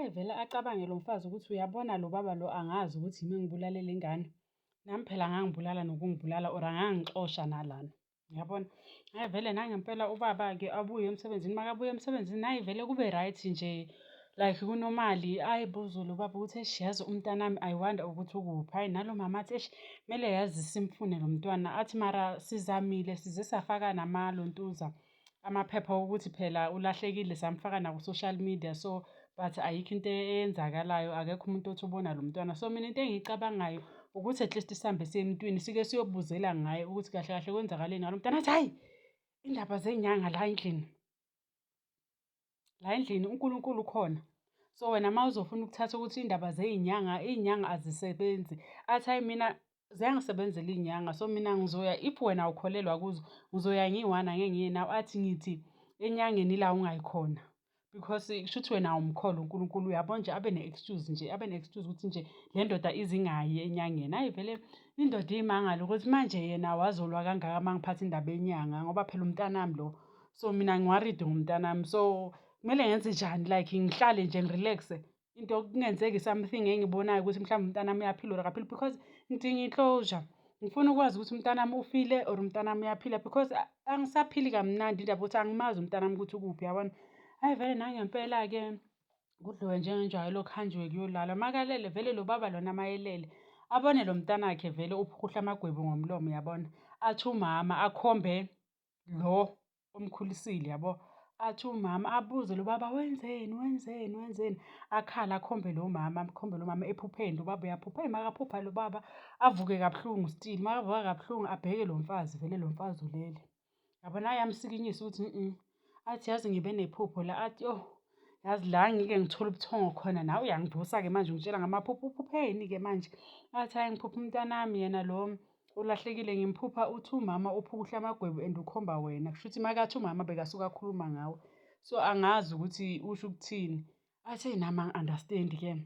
Hhayi vele acabange lo mfazi ukuthi uyabona lo baba lo angazi ukuthi yimi engibulale le ngane. Nami phela angangibulala nokungibulala or angangixosha nalana. Uyabona? Hhayi vele nangempela ubaba-ke abuye emsebenzini, makabuya emsebenzini hhayi vele kube right nje like kunomali. Ayibuze lo baba ukuthi eish yazi umntanami I wonder ukuthi ukuphi. Hhayi nalo mama athi eish kumele yazi simfune lo mntwana. Athi mara sizamile size safaka namalontuza amaphepha okuthi phela ulahlekile samfaka naku-social media so but ayikho into eyenzakalayo, akekho umuntu othi ubona lo mntwana. So mina into engiyicabangayo ukuthi at least sihambe siye emntwini sike siyobuzela ngaye ukuthi kahle kahle kwenzakaleni ngalo mntwana. Athi hhayi, indaba zenyanga la endlini, la endlini uNkulunkulu ukhona. So wena uma uzofuna ukuthatha ukuthi iy'ndaba zey'nyanga, iy'nyanga azisebenzi. Athi hhayi mina ziyangisebenzela iy'nyanga so mina ngizoya if wena awukholelwa kuzo, ngizoya ngiyi-one angeke ngiye nawe. Athi ngithi enyangeni ila ungayi khona because kushuthi wena awumkholwa uNkulunkulu uyabo nje abe ne-excuse nje, abe ne-excuse ukuthi nje le ndoda ize ingayi enyangeni. Hhayi vele indoda iyimangale ukuthi manje yena wazolwa kangaka uma ngiphatha indaba yenyanga ngoba phela umntanami lo. So mina ngi-worried ngomntanami so kumele ngenze njani like ngihlale nje ngi-relax-e into kungenzeki something engibonayo ukuthi mhlawumbe umntanami uyaphila or akaphili because ngidinga i-closure. Ngifuna ukwazi ukuthi umntanami ufile or umntanami uyaphila because angisaphili kamnandi indaba yokuthi angimazi umntanami ukuthi ukuphi yabona. Hhayi vele nangempela-ke kudliwe njengenjwayelo kuhanjiwe kuyolalwa. Makalele vele lo baba lona mayelele abone lo mntanakhe vele uphuhla amagwebu ngomlomo yabona. Athi umama akhombe lo omkhulisile yabo. Athi umama abuze lo baba wenzeni wenzeni wenzeni, akhale akhombe lo mama akhombe lo mama ephupheni lo baba uyaphupha. Eyi makaphupha lo baba avuke kabuhlungu still, makavuka kabuhlungu abheke lo mfazi vele lo mfazi ulele. Yabona ayamsikinyisa ukuthi athi yazi ngibe nephupho la athi yoh yazi la ngike ngithole ubuthongo khona nawe uyangivusa-ke manje ungitshela ngamaphupho uphupheni-ke manje. Athi hhayi ngiphupha umntanami yena lo ulahlekile ngimphupha uthi umama uphukuhla amagwebu and ukhomba wena. Kushuthi makathi umama bekasuke akhuluma ngawe. So angazi ukuthi usho ukuthini. Athi eyi nami angi-understand-ke.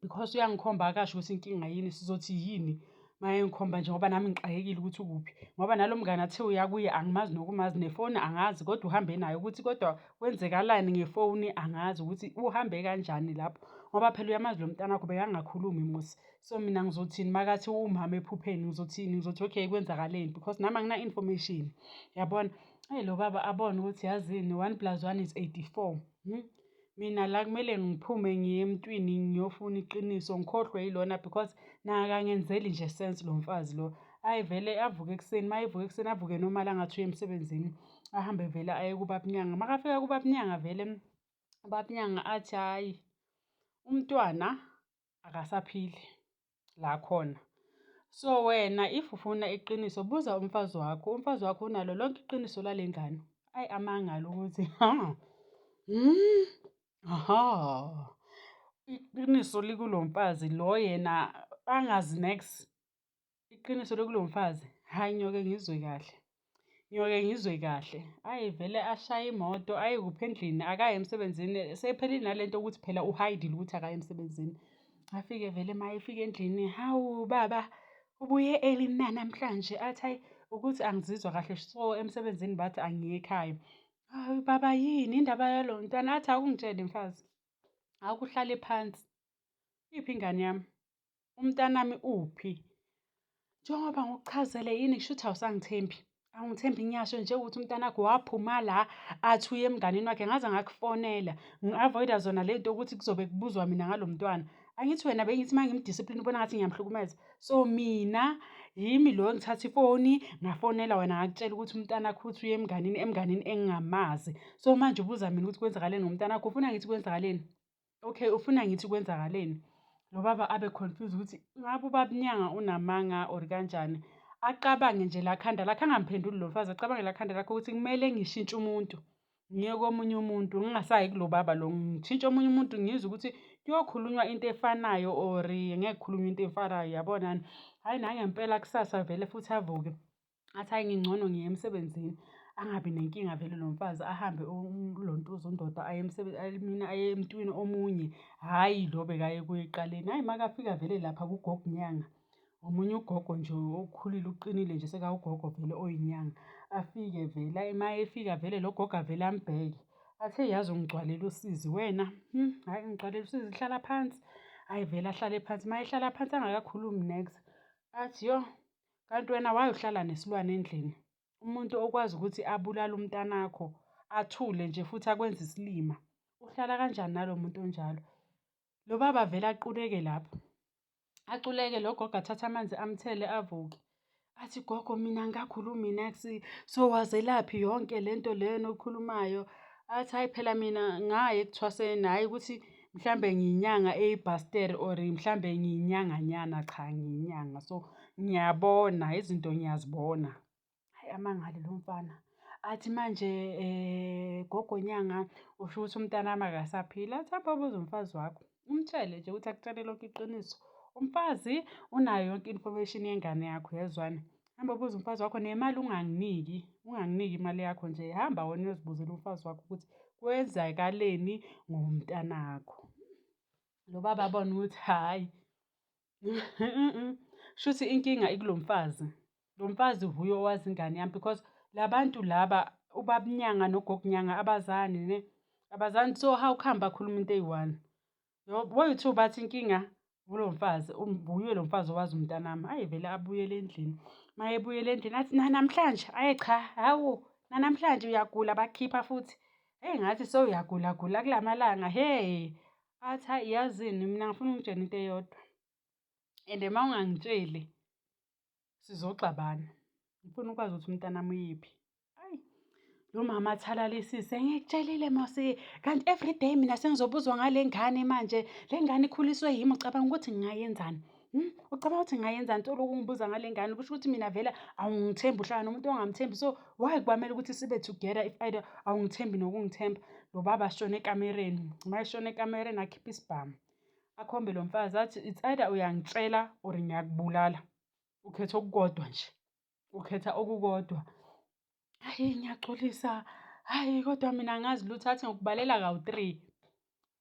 Because uyangikhomba akasho ukuthi inkinga yini sizothi yini uma engikhomba nje ngoba nami ngixakekile ukuthi ukuphi. Ngoba nalo mngani athe uya kuye angimazi nokumazi nefoni angazi kodwa uhambe nayo ukuthi kodwa kwenzekalani ngefoni angazi ukuthi uhambe kanjani lapho. Ngoba phela uyamazi lo mntanakho bekangakhulumi musi. So mina ngizothini makathi umama ephupheni ngizothini ngizothi okay kwenzakaleni because nami angina-information yabona. Eyi lo baba abone ukuthi yazini one plus one is 84. Mina la kumele ngiphume ngiye emntwini ngiyofuna iqiniso ngikhohlwe yilona because naye akangenzeli nje sense lo mfazi lo. Ayi vele avuke ekuseni, uma evuka ekuseni avuke normal angathi uya emsebenzini. Ahambe vele aye kubaba uNyanga. Makafika kubaba uNyanga vele, ubaba uNyanga athi hhayi umntwana akasaphili la khona. So wena if ufuna iqiniso buza umfazi wakho, umfazi wakho unalo lonke iqiniso lale ngane. Ayi amangala ukuthi ha, aha, iqiniso likulo mfazi lo yena angazi nex. Iqiniso lokulo mfazi, hhayi ngiyoke ngizwe kahle. Ngiyoke ngizwe kahle. Ayi vele ashaye imoto aye kuphi endlini, akayi emsebenzini. Sephelile nale nto yokuthi phela uhayidile ukuthi akayi emsebenzini. Afike vele uma efika endlini, hawu baba ubuye early na namhlanje? Athi hhayi ukuthi angizizwa kahle so emsebenzini bathi angiye ekhaya. Hawu baba yini indaba yalo mntwana? Athi awungitshele mfazi, awuke uhlale phansi. Iphi ingane yami? Umntanami uphi? Njengoba ngikuchazele yini kushuthi awusangithembi. Awungithembi ngiyasho nje ukuthi umntanakho waphuma la athi uye emnganini wakhe ngaze ngakufonela. Ngi-avoid-a zona le nto ukuthi kuzobe kubuzwa mina ngalo mntwana. Angithi wena bengithi uma ngim-discipline ubona ngathi ngiyamhlukumeza. So mina yimi lo engithatha ifoni ngafonela wena ngakutshela ukuthi umntanakho uthi uye emnganini, emnganini engingamazi. So manje ubuza mina ukuthi kwenzakaleni ngomntanakho, ufuna ngithi kwenzakaleni? Okay, ufuna ngithi kwenzakaleni? Lo baba abe confused ukuthi ngabe ubaba uNyanga unamanga or kanjani. Acabange nje la khanda lakhe angamphenduli lo mfazi, acabange la khanda lakhe ukuthi kumele ngishintshe umuntu. Ngiye komunye umuntu, ngingasayi kulo baba lo, ngishintshe omunye umuntu ngizwe ukuthi kuyokhulunywa into efanayo or ngeke kukhulunywe into efanayo, yabonani. Hhayi nangempela kusasa vele futhi avuke. Athi hhayi ngingcono ngiye emsebenzini. Angabi nenkinga vele lo mfazi ahambe ulontuza undoda aye mina aye emntwini omunye, hhayi lo bekaye kuye ekuqaleni. Hhayi makafika vele lapha kugogo uNyanga, omunye ugogo nje okhulile uqinile nje sekawugogo vele oyinyanga. Afike vele, hhayi uma efika vele lo gogo avele ambheke. Athi eyi yazi ungigcwalele usizi wena, hhayi ungigcwalele usizi hlala phansi. Hhayi vele ahlale phansi, uma ehlala phansi angakakhulumi nex, athi yoh, kanti wena why uhlala nesilwane endlini? Umuntu okwazi ukuthi abulale umntanakho, athule nje futhi akwenze isilima. Uhlala kanjani nalo muntu onjalo? Lo baba avele aquleke lapho. Aculeke lo gogo athathe amanzi amthele avuke. Athi gogo mina angikakhulumi niks, so wazelaphi yonke le nto lena oyikhulumayo? Athi hhayi phela mina ngaya ekuthwaseni hhayi ukuthi mhlambe ngiyinyanga eyibhasteri or mhlambe ngiyinyanganyana, cha ngiyinyanga. So ngiyabona izinto ngiyazibona. Hhayi amangale lo mfana. Athi manje gogo nyanga usho ukuthi umntanami akasaphili. Athi hamba uyobuza umfazi wakho, umtshele nje ukuthi akutshele lonke iqiniso. Umfazi unayo yonke i-information yengane yakho uyezwani? Hamba ubuze umfazi wakho nemali unganginiki, unganginiki imali yakho nje. Hamba wena uyozibuzela umfazi wakho ukuthi kwenzakaleni ngomntanakho. Lo baba abone ukuthi hhayi Shuthi inkinga ikulo mfazi. Lo mfazi wuye owazi ingane yami because la bantu laba ubaba uNyanga nogogo uNyanga abazani ne, abazani so how come bakhuluma into eyi-one? Boyi-two bathi inkinga kulo mfazi, wuye lo mfazi owazi umntanami. Ayi vele abuyele endlini. Uma ebuyela endlini athi nanamhlanje, ayi cha, hawu nanamhlanje uyagula bakukhipha futhi. Eyi ngathi sewuyagula gula kula malanga, hhe. Athi hhayi yazini mina ngifuna ungitshene into eyodwa and uma ungangitsheli sizoxabana. Ngifuna ukwazi ukuthi umntanami uyephi. Ayi lo mama athalalisise ngikutshelile mos kanti everyday mina sengizobuzwa ngale ngane manje le ngane ikhuliswe yimi ucabanga ukuthi ngingayenzani? Hmm? Ucabanga ukuthi ngingayenzani soloku ungibuza ngale ngane kusho ukuthi mina vele awungithembi uhlala nomuntu ongamthembi so why kwamele ukuthi sibe together if either awungithembi nokungithemba. Lo baba ashone ekamereni, uma eshona ekamereni akhiphe isibhamu akhombe lo mfazi athi it's either uyangitshela or ngiyakubulala. Ukhetha okukodwa nje, ukhetha okukodwa. Hhayi ngiyaxolisa, hhayi kodwa mina angazi lutho athi ngikubalela kawu-three,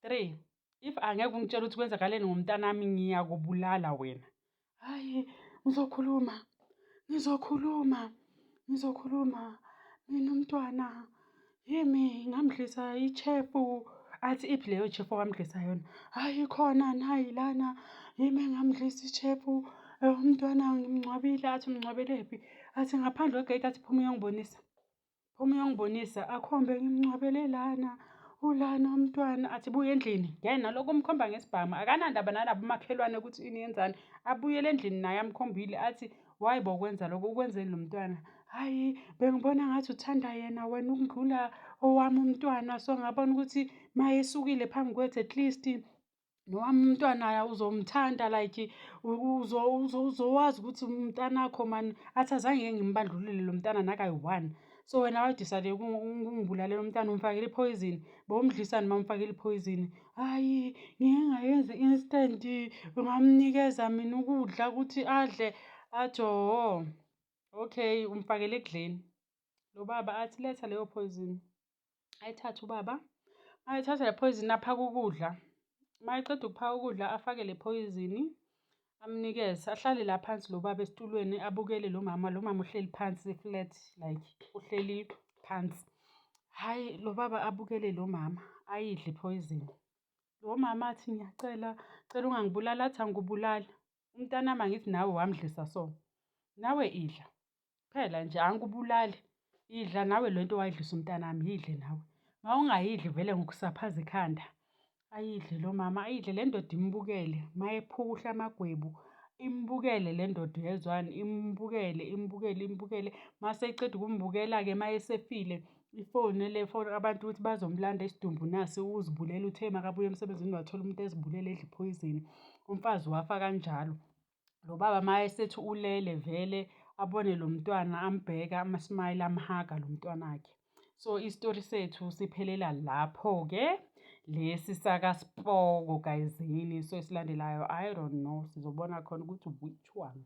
three. If angeke ungitshele ukuthi kwenzakaleni ngomntanami ngiyakubulala wena. Hhayi ngizokhuluma, ngizokhuluma, ngizokhuluma. Mina umntwana yimi ngamdlisa ishefu. Athi iphi leyo shefu owamdlisa yona? Hhayi ikhona nayi lana, yimi engamdlisa ishefu. Umntwana ngimngcwabile. Athi umngcwabelephi? Athi ngaphandle kwegeyidi. Athi phuma uyongibonisa. Phuma uyongibonisa akhombe ngimngcwabele lana ulana umntwana athi buya endlini ngena lokhu umkhomba ngesibhamu akanandaba nalabo makhelwane ukuthi ini yenzani abuyele endlini naye amkhombile athi why bokwenza lokho ukwenzeni lo mntwana hayi bengibona ngathi uthanda yena wena ukundlula owami umntwana so ngabona ukuthi mayesukile phambi kwethu at least nowami umntwana uzomthanda like uzowazi ukuthi umntanakho mani athi azange ngimbandlulule lo mntana nakayi-one so wena wadecide ukungibulalela umntana umfakele i-poison bowumdlisani uma umfakele i-poison hhayi ngike ngayenza i-instant ngamnikeza mina ukudla ukuthi adle athi oh okay umfakele ekudleni lo baba athi letha leyo poison ayithathe ubaba ayithatha le poison aphake ukudla uma eqeda ukuphaka ukudla afake le poison amnikeze ahlale la phansi lo baba esitulweni abukele lo mama lo mama uhleli phansi flat like uhleli phansi hhayi lo baba abukele lo mama ayidle i-poison lo mama athi ngiyacela cela ungangibulali athi angikubulali umntanami angithi nawe wamdlisa so nawe idla Phela nje angikubulali. Idla nawe lento owayidlisa umntanami, yidle nawe. Uma ungayidli vele ngokusaphaza ikhanda. Ayidle lo mama, ayidle le ndoda imbukele. Uma ephukuhla amagwebu, imbukele le ndoda uyezwani, imbukele, imbukele, imbukele. Uma seyiceda ukumbukela-ke uma esefile, ifone le foni abantu ukuthi bazomlanda isidumbu nasi uzibulele uthe makabuya emsebenzini wathola umuntu ezibulele edla iphoyizeni. Umfazi wafa kanjalo. Lo baba uma esethi ulele vele abone lo mntwana ambheka ama-smile amhaga lo mntwanakhe. So isitori sethu siphelela lapho-ke lesi sakaSpoko gayizini. So esilandelayo I don't know sizobona khona ukuthi which one.